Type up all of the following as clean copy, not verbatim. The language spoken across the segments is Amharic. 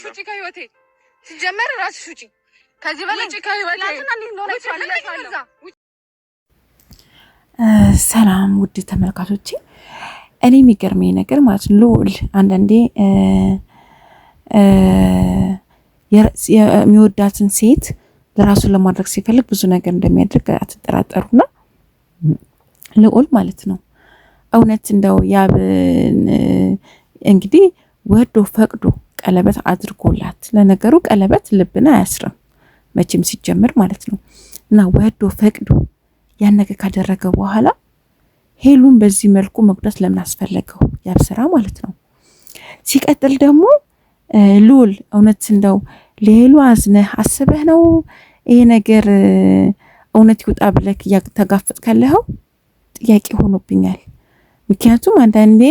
ውጪ ከህይወቴ። ሲጀመር ራስሽ ውጪ። ከዚህ በላይ ውጪ ከህይወቴ። ሰላም ውድ ተመልካቾቼ፣ እኔ የሚገርመኝ ነገር ማለት ነው ልዑል አንዳንዴ የሚወዳትን ሴት ለራሱ ለማድረግ ሲፈልግ ብዙ ነገር እንደሚያደርግ አትጠራጠሩና ልዑል ማለት ነው እውነት እንደው ያብን እንግዲህ ወዶ ፈቅዶ ቀለበት አድርጎላት፣ ለነገሩ ቀለበት ልብን አያስርም መቼም ሲጀምር ማለት ነው። እና ወዶ ፈቅዶ ያን ነገር ካደረገ በኋላ ሄሉን በዚህ መልኩ መጉዳት ለምን አስፈለገው? ያብ ስራ ማለት ነው። ሲቀጥል ደግሞ ልዑል እውነት እንደው ለሄሉ አዝነህ አስበህ ነው ይሄ ነገር እውነት ይውጣ ብለህ እያተጋፈጥ ካለኸው ጥያቄ ሆኖብኛል። ምክንያቱም አንዳንዴ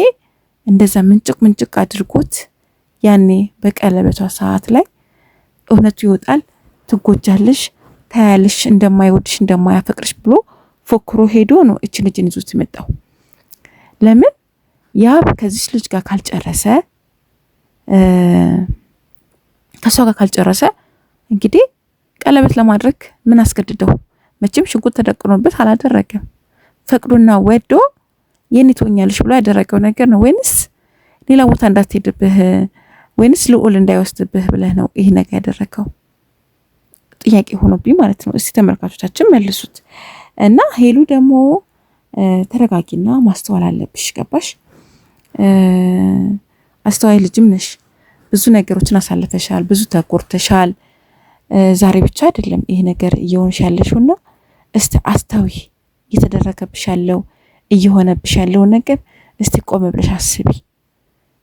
እንደዛ ምንጭቅ ምንጭቅ አድርጎት ያኔ በቀለበቷ ሰዓት ላይ እውነቱ ይወጣል፣ ትጎጃለሽ፣ ታያለሽ፣ እንደማይወድሽ እንደማያፈቅርሽ ብሎ ፎክሮ ሄዶ ነው እች ልጅን ይዞት የመጣው። ለምን ያብ ከዚች ልጅ ጋር ካልጨረሰ፣ ከእሷ ጋር ካልጨረሰ እንግዲህ ቀለበት ለማድረግ ምን አስገድደው? መቼም ሽጉጥ ተደቅኖበት አላደረገም። ፈቅዶና ወዶ የኔ ትሆኛለሽ ብሎ ያደረገው ነገር ነው ወይንስ ሌላ ቦታ እንዳትሄድብህ ወይንስ ልዑል እንዳይወስድብህ ብለህ ነው ይህ ነገር ያደረገው? ጥያቄ ሆኖብኝ ማለት ነው። እስቲ ተመልካቾቻችን መልሱት። እና ሄሉ ደግሞ ተረጋጊና ማስተዋል አለብሽ። ገባሽ? አስተዋይ ልጅም ነሽ። ብዙ ነገሮችን አሳልፈሻል፣ ብዙ ተጎድተሻል። ዛሬ ብቻ አይደለም ይሄ ነገር እየሆንሽ ያለሽውና እስቲ አስተዊ እየተደረገብሽ ያለው እየሆነብሽ ያለውን ነገር እስቲ ቆም ብለሽ አስቢ።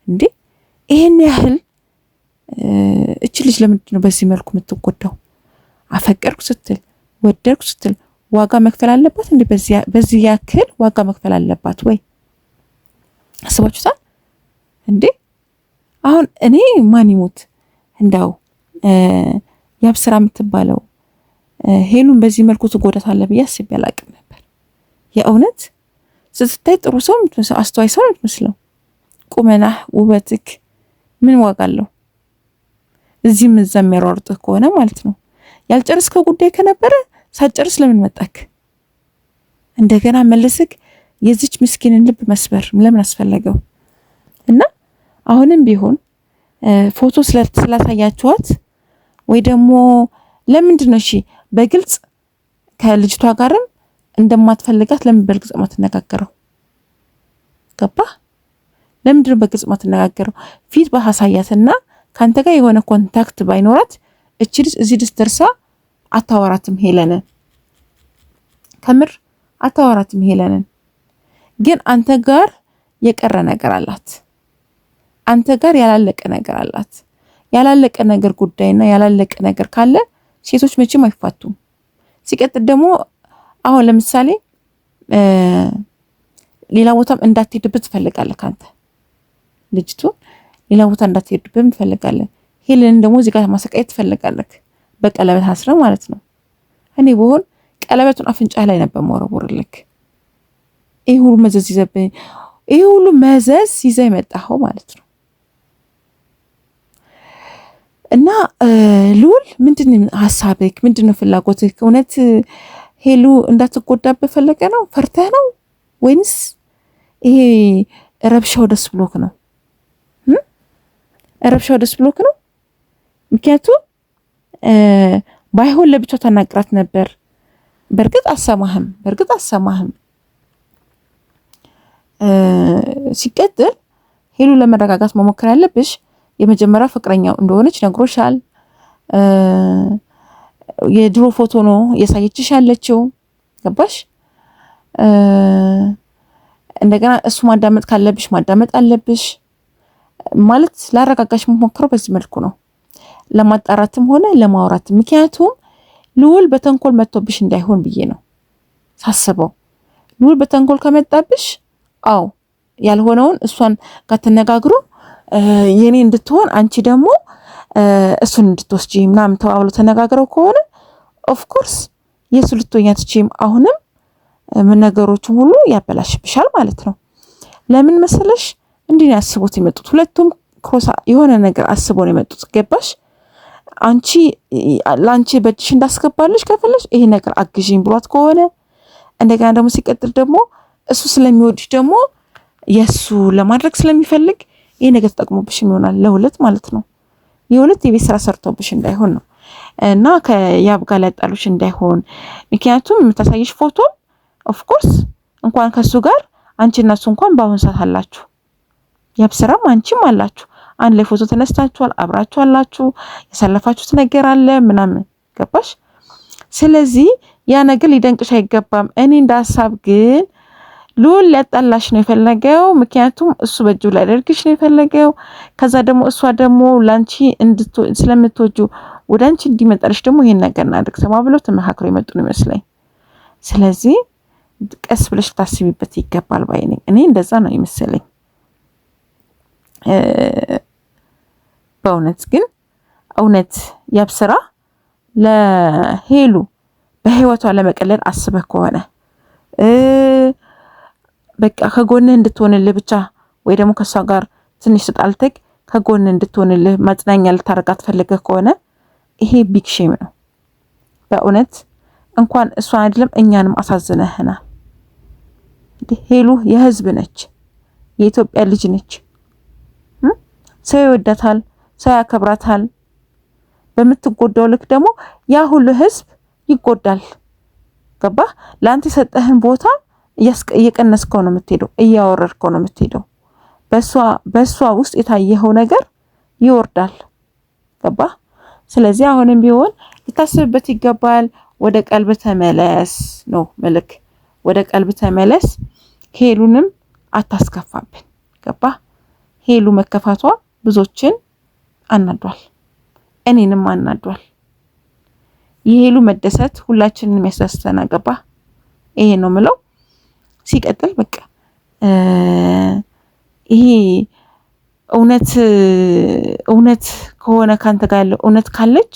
እንዴ ይሄን ያህል እች ልጅ ለምንድን ነው በዚህ መልኩ የምትጎዳው? አፈቀርኩ ስትል ወደድኩ ስትል ዋጋ መክፈል አለባት እንዴ? በዚህ ያክል ዋጋ መክፈል አለባት ወይ? አስባችሁታል እንዴ? አሁን እኔ ማን ይሙት እንዳው ያብስራ የምትባለው ሄሉን በዚህ መልኩ ትጎዳታለህ ብዬ አስቤ አላቅም ነበር። የእውነት ስትታይ ጥሩ ሰው የምትመስለው አስተዋይ ሰው የምትመስለው፣ ቁመናህ፣ ውበትክ ምን ዋጋ አለው? እዚህም እዛ የሚያሯሩጥህ ከሆነ ማለት ነው። ያልጨርስከው ጉዳይ ከነበረ ሳትጨርስ ለምን መጣክ? እንደገና መልስክ የዚች ምስኪንን ልብ መስበር ለምን አስፈለገው? እና አሁንም ቢሆን ፎቶ ስላሳያችኋት ወይ ደግሞ ለምንድን ነው እሺ በግልጽ ከልጅቷ ጋርም እንደማትፈልጋት ለምን በግልጽ ማትነጋገረው? ገባ? ለምንድን ነው በግልጽ ማትነጋገረው? ፊት ባሳያትና ካንተ ጋር የሆነ contact ባይኖራት እቺ ልጅ እዚህ ድረስ ደርሳ አታወራትም። ሄለንን ከምር አታወራትም ሄለንን። ግን አንተ ጋር የቀረ ነገር አላት። አንተ ጋር ያላለቀ ነገር አላት። ያላለቀ ነገር ጉዳይና ያላለቀ ነገር ካለ ሴቶች መቼም አይፋቱም። ሲቀጥል ደግሞ አሁን ለምሳሌ ሌላ ቦታም እንዳትሄድብህ ትፈልጋለህ። ካንተ ልጅቱ ሌላ ቦታ እንዳትሄድብህ ትፈልጋለህ። ሄለን ደግሞ እዚህ ጋር ማሰቃየት ትፈልጋለህ። በቀለበት አስረ ማለት ነው። እኔ ብሆን ቀለበቱን አፍንጫ ላይ ነበር መወረወርልክ። ይሄ ሁሉ መዘዝ ይዘብኝ፣ ይሄ ሁሉ መዘዝ ይዘህ የመጣኸው ማለት ነው። እና ልዑል ምንድን ሀሳብህ? ምንድን ነው ፍላጎትህ? እውነት ሄሉ እንዳትጎዳብህ ፈለገ ነው? ፈርተህ ነው ወይንስ ይሄ ረብሻው ደስ ብሎክ ነው? ረብሻው ደስ ብሎክ ነው? ምክንያቱም ባይሆን ለብቻው ታናግራት ነበር። በእርግጥ አሰማህም፣ በእርግጥ አሰማህም። ሲቀጥል ሄሉ ለመረጋጋት መሞከር ያለብሽ የመጀመሪያ ፍቅረኛው እንደሆነች ነግሮሻል። የድሮ ፎቶ ነው እያሳየችሽ ያለችው። ገባሽ? እንደገና እሱ ማዳመጥ ካለብሽ ማዳመጥ አለብሽ። ማለት ላረጋጋሽ የምሞክረው በዚህ መልኩ ነው፣ ለማጣራትም ሆነ ለማውራትም። ምክንያቱም ልዑል በተንኮል መጥቶብሽ እንዳይሆን ብዬ ነው ሳስበው። ልዑል በተንኮል ከመጣብሽ አው ያልሆነውን እሷን ጋር ተነጋግሮ የኔ እንድትሆን አንቺ ደግሞ እሱን እንድትወስጂ ምናምን ተባብሎ ተነጋግረው ከሆነ of course የእሱ ልትሆኝ አትችይም። አሁንም ነገሮችን ሁሉ ያበላሽብሻል ማለት ነው። ለምን መሰለሽ እንዲህ ነው ያስቡት የመጡት ሁለቱም cross የሆነ ነገር አስቦ ነው የመጡት። ገባሽ? አንቺ ለአንቺ በእጅሽ እንዳስገባልሽ ከፈለሽ ይሄ ነገር አግዥኝ ብሏት ከሆነ፣ እንደገና ደግሞ ሲቀጥል ደግሞ እሱ ስለሚወድሽ ደግሞ የእሱ ለማድረግ ስለሚፈልግ ይሄ ነገር ተጠቅሞብሽም ይሆናል። ለሁለት ማለት ነው። የሁለት የቤት ስራ ሰርቶብሽ እንዳይሆን ነው እና ከያብ ጋር ሊያጣሉሽ እንዳይሆን። ምክንያቱም የምታሳይሽ ፎቶ of course እንኳን ከሱ ጋር አንቺ እና እሱ እንኳን በአሁን ሰዓት አላችሁ፣ ያብ ስራም አንቺም አላችሁ። አንድ ላይ ፎቶ ተነስታችኋል፣ አብራችሁ አላችሁ፣ ያሳለፋችሁት ነገር አለ ምናምን፣ ገባሽ? ስለዚህ ያ ነገር ሊደንቅሽ አይገባም። እኔ እንደ ሀሳብ ግን ልዑል ሊያጣላሽ ነው የፈለገው። ምክንያቱም እሱ በእጁ ሊያደርግሽ ነው የፈለገው። ከዛ ደግሞ እሷ ደግሞ ላንቺ ስለምትወጁ ወደ አንቺ እንዲመጣልሽ ደግሞ ይሄን ነገር እናድርግ ተባብለው ተመካክረው የመጡ ነው ይመስለኝ። ስለዚህ ቀስ ብለሽ ልታስቢበት ይገባል ባይ ነኝ። እኔ እንደዛ ነው ይመስለኝ። በእውነት ግን እውነት ያብስራ ለሄሉ በህይወቷ ለመቀለል አስበህ ከሆነ፣ በቃ ከጎንህ እንድትሆንልህ ብቻ ወይ ደግሞ ከእሷ ጋር ትንሽ ተጣልተህ ከጎንህ እንድትሆንልህ መጽናኛ ልታደርጋት ፈልገህ ከሆነ ይሄ big shame ነው። በእውነት እንኳን እሷን አይደለም እኛንም አሳዝነህናል። ሄሉ የህዝብ ነች፣ የኢትዮጵያ ልጅ ነች። ሰው ይወዳታል፣ ሰው ያከብራታል። በምትጎዳው ልክ ደግሞ ያ ሁሉ ህዝብ ይጎዳል። ገባ? ለአንተ የሰጠህን ቦታ እየቀነስከው ነው የምትሄደው፣ እያወረድከው ነው የምትሄደው። በሷ ውስጥ የታየኸው ነገር ይወርዳል። ገባ? ስለዚህ አሁንም ቢሆን ልታስብበት ይገባል። ወደ ቀልብ ተመለስ ነው መልክ። ወደ ቀልብ ተመለስ። ሄሉንም አታስከፋብን። ገባ? ሄሉ መከፋቷ ብዙዎችን አናዷል፣ እኔንም አናዷል። የሄሉ መደሰት ሁላችንንም ያስደስተናል። ገባ? ይሄ ነው ምለው። ሲቀጥል በቃ ይሄ እውነት እውነት ከሆነ ካንተ ጋር ያለው እውነት ካለች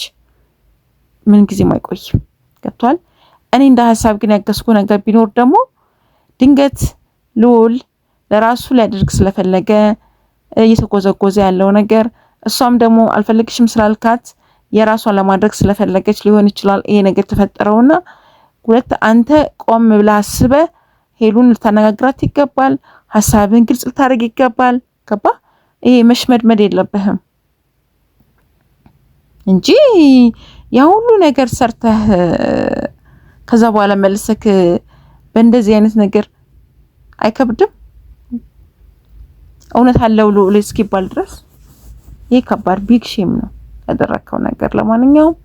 ምን ጊዜም አይቆይም። ገብቷል። እኔ እንደ ሀሳብ ግን ያገዝኩ ነገር ቢኖር ደግሞ ድንገት ልዑል ለራሱ ሊያደርግ ስለፈለገ እየተጎዘጎዘ ያለው ነገር፣ እሷም ደግሞ አልፈልግሽም ስላልካት የራሷን ለማድረግ ስለፈለገች ሊሆን ይችላል ይሄ ነገር ተፈጠረውና፣ ሁለት አንተ ቆም ብለህ አስበህ ሄሉን ልታነጋግራት ይገባል። ሀሳብህን ግልጽ ልታደርግ ይገባል። ገባ? ይሄ መሽመድመድ የለብህም እንጂ ያ ሁሉ ነገር ሰርተህ ከዛ በኋላ መልሰክ በእንደዚህ አይነት ነገር አይከብድም? እውነት አለው ልዑል እስኪባል ድረስ ይህ ከባድ big shame ነው ያደረከው ነገር። ለማንኛውም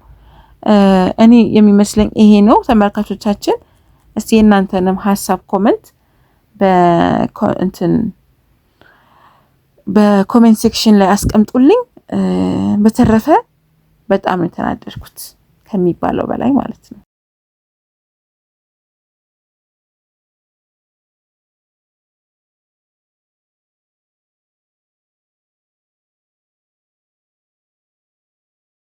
እኔ የሚመስለኝ ይሄ ነው። ተመልካቾቻችን እስቲ የእናንተንም ሀሳብ comment በእንትን በ comment section ላይ አስቀምጡልኝ። በተረፈ በጣም ነው የተናደድኩት ከሚባለው በላይ ማለት ነው።